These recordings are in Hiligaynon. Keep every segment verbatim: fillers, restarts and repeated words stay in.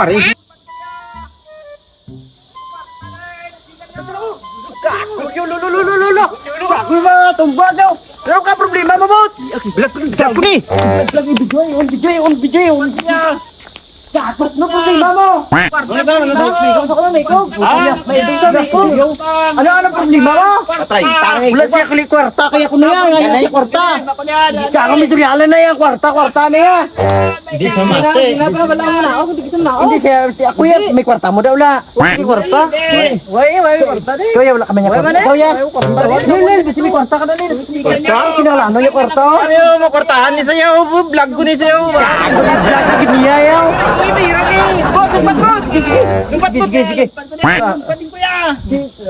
ari. Gago, yo, lo, lo, lo, lo, lo, lo. Gago, mga tumba, yo. Ano ka problema mo, bot? Vlog, vlog, vlog ni. Vlog, vlog, video, on video, on video, on video. Dapat no problema mo. Ano ba, ano ba? May ikog sa ko, may ikog. Ah? May ikog sa, may ikog. Ano, ano problema mo? Patay, taray. Wala siya kuli kwarta, kaya ko na yan, ngayon siya kwarta. Kaya kami istoryalan na yan, kwarta, kwarta na yan. Hindi sa mate. Hindi na, wala, wala, wala. Ako, hindi kita na. Hindi siya, ako yan, may kwarta mo daw, la. May kwarta? Way, way, kwarta di. Kuya, wala kami niya kwarta. Kuya, Nel, Nel, bisi may kwarta ka na, Nel. Kwarta? Kinahanglan mo yung kwarta? Ano yung makwartahan ni sayo? Vlog ko ni sayo. Vlog ko niya, yaw. Sige, sige, sige. Pating ko ya.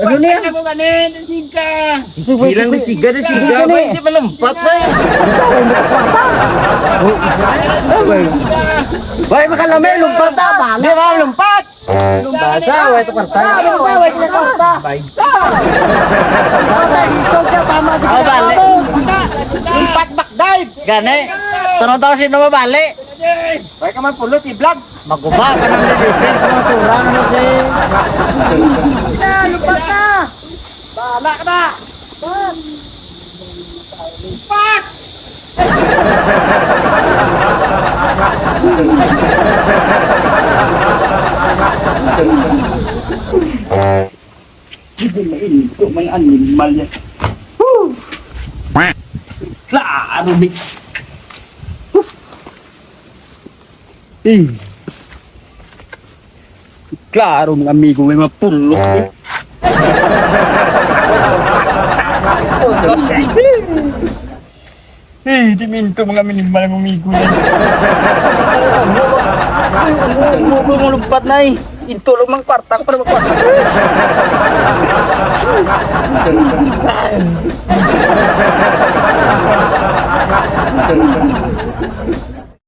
Ano niya? Ako ganin, siga. Bilang ni siga, ni siga, bay, hindi malumpat, bay. Bay, makalami, lumpat na, bala. Di ba, lumpat? Basa, way sa kwarta. Basa, way sa kwarta. Basa, dito siya, tama sa kwarta. Lumpat, back dive. Gani. Tanong tao sino mabali. Bay ka man pulot, i-vlog. Maguba ka ng nilipis, mga turang, ano, kay? Na, lumpat na. Bahala ka na. Lumpat! Hindi mainit ko, mga animal yan. Woo! Klaro, di. Eh. Klaro, mga amigo, may mga pulos, eh. Pulos, eh. Eh, di minto mga minimal ang amigo na. Ay, umulugpat na, eh. Ito lang mang kwarta ko para magkwarta.